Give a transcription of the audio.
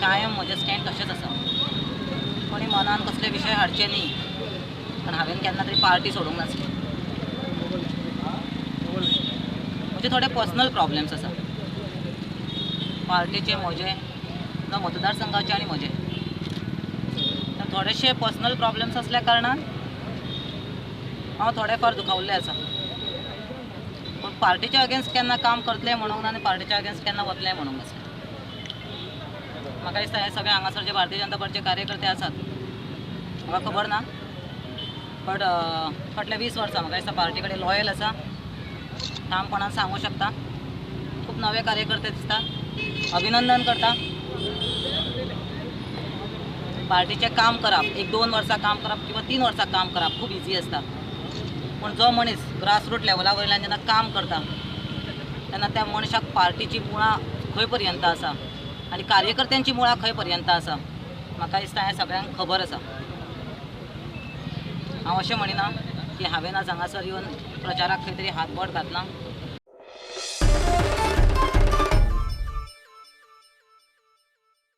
कायम म्हजें स्टँड तशेंच आसा. कोणी मनान कसले विशय हाडचे न्ही, कारण हांवें केन्ना तरी पार्टी सोडूंक नासली. म्हजे थोडे पर्सनल प्रॉब्लेम्स आसा, पार्टीचे म्हजे, जावं मतदारसंघाचे आनी म्हजे. थोडेशे पर्सनल प्रॉब्लेम्स आसल्या कारणान हांव थोडे फार दुखावल्लें आसा. पूण पार्टीच्या अगेन्स्ट केन्ना काम करतलें म्हणूंक ना आनी पार्टीच्या अगेन्स्ट केन्ना वतलें म्हणूंक नासलें. म्हाका दिसता हे सगळे हांगासर जे भारतीय जनता पार्टीचे कार्यकर्ते आसात, म्हाका खबर ना, बट फाटल्या 20 वर्सां म्हाका दिसता पार्टी कडेन लॉयल आसा, ठामपणान सांगूं शकता. खूब नवे कार्यकर्ते दिसता, अभिनंदन करता. पार्टीचें काम करप, 1-2 वर्सां काम करप किंवा 3 वर्सां काम करप खूब इजी आसता. पूण जो मनीस ग्रासरूट लेवला वयल्यान जेन्ना काम करता तेन्ना त्या मनशाक पार्टीची मुळां खंय पर्यंत आसा आनी कार्यकर्त्यांची मुळां खंय पर्यंत आसा, म्हाका दिसता हें सगळ्यांक खबर आसा. हांव अशें म्हणिना की हांवें आज हांगासर येवन प्रचाराक खंय तरी हातबोट घातलां.